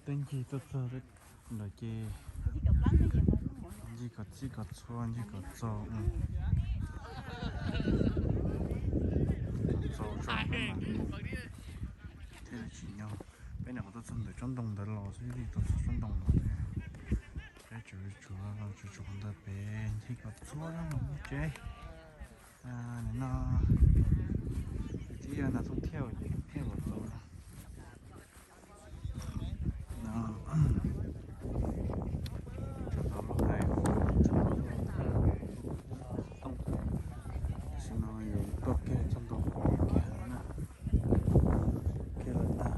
Teb ncig tuaj txog ntawm ces ncig kom txij kom txhua, ncig kom txaus, kom txaus tso peb mam li mus thiaj li tsim nyog. Peb nyuam qhuav tuaj txog ntawm tsob ntoo ntawd los xwb, tuaj txog tsob ntoo los thiab. Peb tsuas tsuav tsuav ntawd pem ncig kom txhua los mus tsev. Nim no twb yog nas thooj thiaj ces thiaj los txaus no. Tsob ntoo loj hais, tsob ntoo loj hais, tam sim no yus tuaj kiag tsob ntoo kiag na, kiag lawm tag.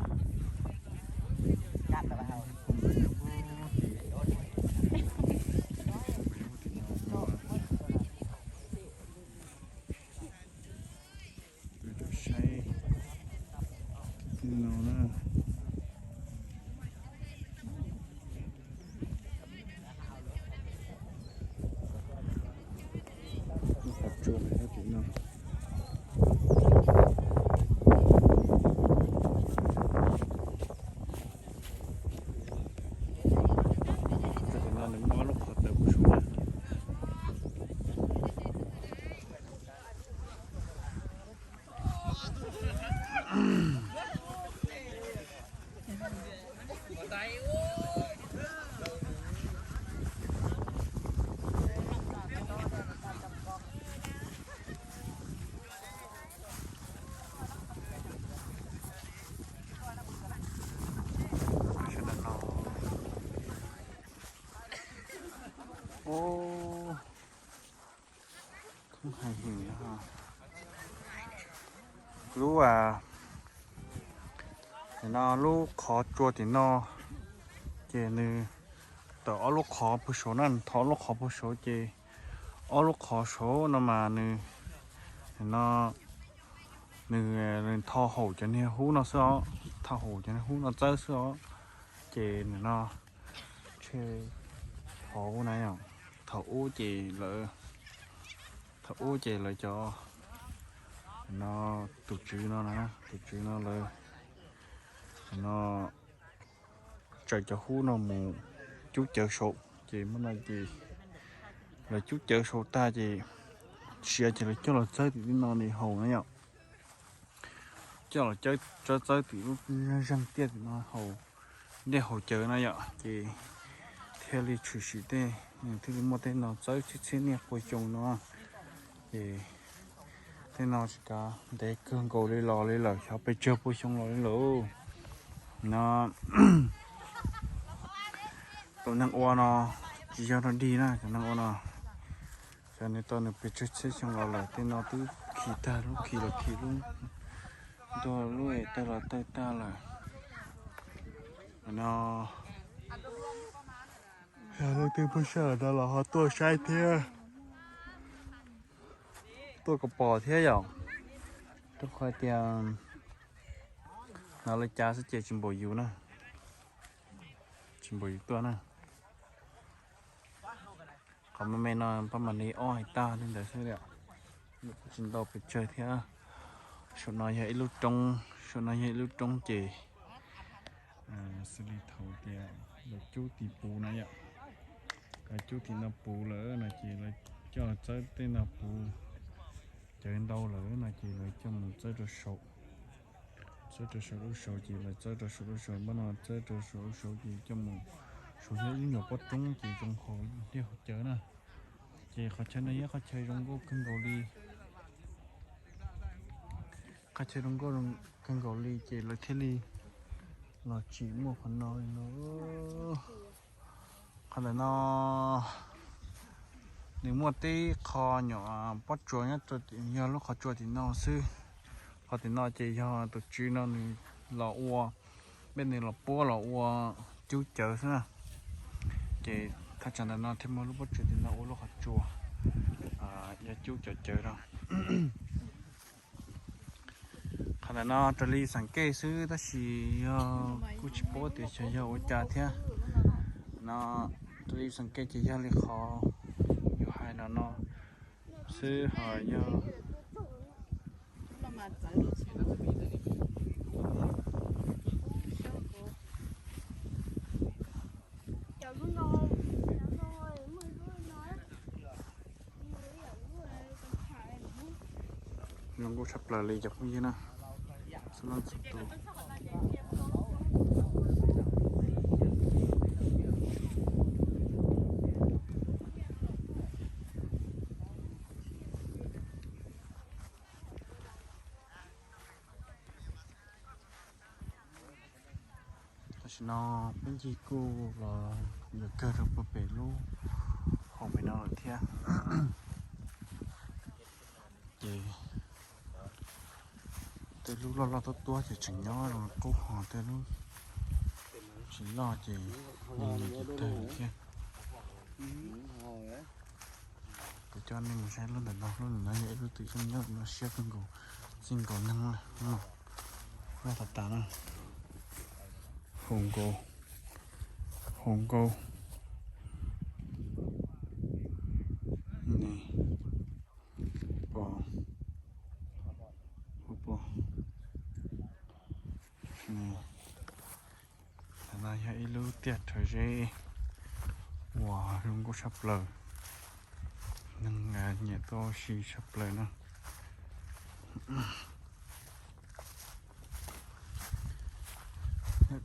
Saib no na. Lub qhov tsua no. Tam sim no nws muaj ob lub qhov tawm puag saud na. Lub, no lub qhov tsua tim no ces nws tawm ob lub qhov puag saud na, nws tho ob lub qhov puag saud ces ob lub qhov saud no mas nws, no nws tho haum cov niag hub no xwb os, tho haum cov niag hub no txawb xwb os. Ces nws no tshe hauv na yom, thaum ub ces lawv, thaum ub ces lawv cov, no tus tswv no na, tus tswv no lawv, no tsaws cov hub no mus cub cawv saud ces muab no ces lawv cub cawv saud tag ces siav ces lawv coj los txawb tim no li haus na yom. Coj los txawb tim lub zeeg tiaj tim no haus dej haus cawv na yom, ces thiaj li tshwm sim tej, thiaj li muaj tej no txawb txhiab txhiab niaj pua xyoo no. Ces tej no tsis kav ntev kawg nkaus li los li lawm, xyov pes tsawg pua xyoo los li lawm no. Tus neeg ua no tsis yog dog dig na, tus neeg ua no xyov nws tau nws pes tsawg txhiab xyoo los lawm, tej no twb khi tag, lub khi los khi lub ntuag, lub es tawg los tawg tag lawm no. Yog leej twg pom sij hawm no los ho tuaj saib thiab, tuaj kom pom thiab yom. Rau qhov tias hnov lawv cav xwb ces tsis npaum yus na, tsis npaum yus tuaj na. Qhov me me no pab mam li ob hais tag li ntawd xwb, tsis ntau pes tsawg thiab. Saum no yog ib lub roob, saum no yog ib lub roob ces xws li thaum tias lawv cub tim puv na yom, lawv cub tim no puv lawm no ces lawv coj txawb tej no puv, cawv ntau lawm no ces lawv coj mus txawb rau saum, txawb rau saum lub saud ces lawv txawb rau saum lub saud, npab no txawb rau saum lub saud ces coj mus saum yog ib lub nyuam pob roob ces zoo haus dej haus cawv na. Ces qhov chaw no yog qhov chaw zoo nkauj kawg nkaus li, qhov chaw zoo nkauj kawg nkaus li ces lawv thiaj li los tsim muaj qhov no li no. Qhov ntawm no nws muaj tib qho nyuam pob tsuas nyob, yog lub qhov tsua tim no xwb. Qhov tim no ces yog tus tswv no nws los ua, peb nws los puab los ua cub cawv xwb na. Ces thaj tsam ntawm no thiaj muaj lub pob tsuas tim no ua lub qhov tsua, yog cub cov cawv no. Qhov ntawm no raws li xeem kej xwb tab sis yog kuj tsis paub tias xyov yog ua cas thiab. No raws li xeem kej ces yog li qhov yus hais no no xwb ho yog Nkauj tshaj plaws li cov phooj ywg na, txhua leej txhua tus. Tam sim no peb ncig kuj los yuav kawg rau puag pem lub hauv pem no lawm thiab. Ces tej lub loj loj tuab tuab ces tseem nyob zoo qub, ho tej lub tsis loj ces nyias nyias tawg lawm thiab. Kuv coj nej mus saib lub ntawm no, lub ntawm no yog ib lub twm xyoob nyob no siab kawg nkaus, txij nkaus neeg loj tas tas na. Haum nkaus, haum nkaus. Ni, pom, pom, pom. Ni, ntawm no yog ib lub tiaj rhawv zeb uas zoo nkauj tshaj plaws, neeg nyiam tuaj ua si tshaj plaws na.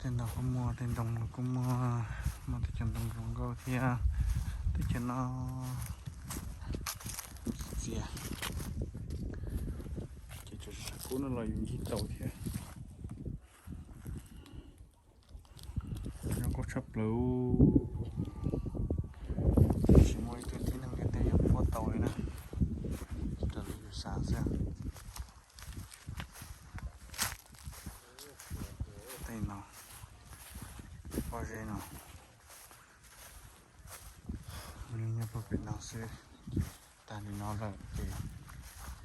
Tej no kuj muaj, tej ntoo los kuj muaj, muaj teb chaws ntoo zoo nkauj thiab. Teb chaws no txias, ces tseem tshav kub no los yus ncig tau thiab. Zoo nkauj tshaj plaws. Tsis muaj ib tug tib neeg ntiaj teb yuav puab tau li na, raws li yus xav xwb. Tej no, pob zeb no, nyob puag pem no xwb, tag li no lawm ces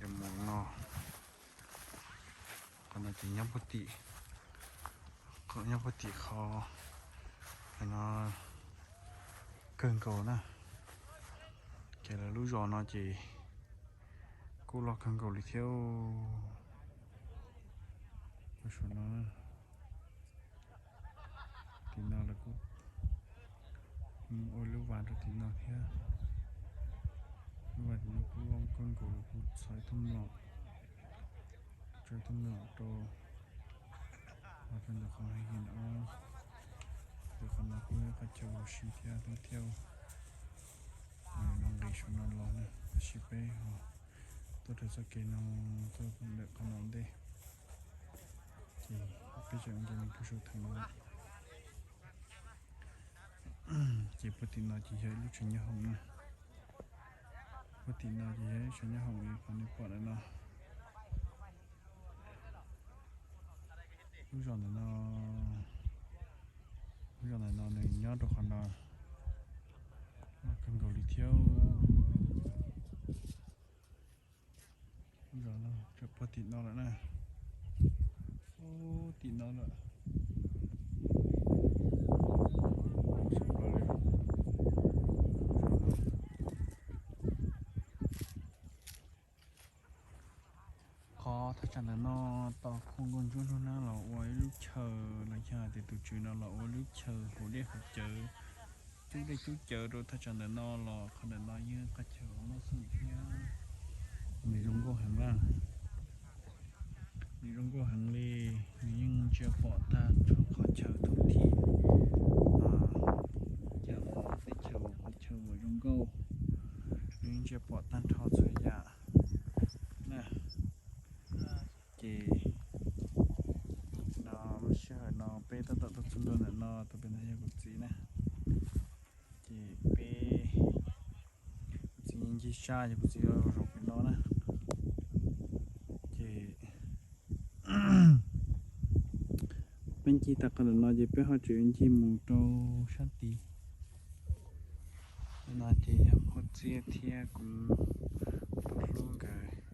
yuav mus no. Qhov no ces nyob puag tim, nyob puag tim qhov no kawg nkaus na. Ces lawv lub zos no ces kuj loj kawg nkaus li thiab. Saum no, tim no lawv kuj ua lub vas rau tim no thiab. Lub vas tim no kuj loj kawg nkaus, lawv kuj txhos ib thooj mlom, tso ib thooj mlom rau, rau ntawm qhov no. Ces qhov no kuj yog qhov chaw ua si thiab, thoob thiab. No nqis saum no los na, tab sis peb ho tuaj rau txoj kev no, tuaj ntawm qhov no ntej, ces peb tseem nce mus rau saum theem no. Ces puag tim no ces yog ib lub tsev nyob hoom na. Puag tim no ces yog ib tsev nyob hoom li qhov nej pom ntawm no. Lub zos ntawm no, lub zos ntawm no nws nyob rau qhov no, loj kawg nkaus li thiab. Lub zos no tseem puag tim no lawm na. Ub, tim no lawm. Qhov thaj tsam ntawm no tos khau nkauj ntsuab nrog nab los ua ib lub chaw, los yog tias tus tswv no los ua lub chaw haus dej haus cawv, cub dej cub cawv rau thaj tsam ntawm no los qhov ntawm no yeej qhov chaw uas muaj xwm thiab. Nws zoo nkauj heev na, nws zoo nkauj heev li. Nws yeej ntsia pom tag nrho qhov chaw thoob thim, cov teb chaws, qhov chaw uas zoo nkauj, nws yeej ntsia pom tag nrho txhua yam na. Ces no lub sij hawm no peb tab tom tuaj txog ntua ntawm no, tus pem no yog kuv txiv na. Ces peb, kuv txiv ncig sab ces kuv txiv los zaum pem no na. Ces peb ncig tag qhov ntawm no ces peb ho tseem ncig mus rau sab tid. No ces yog kuv txiv thiab kuv tus hlub nkawd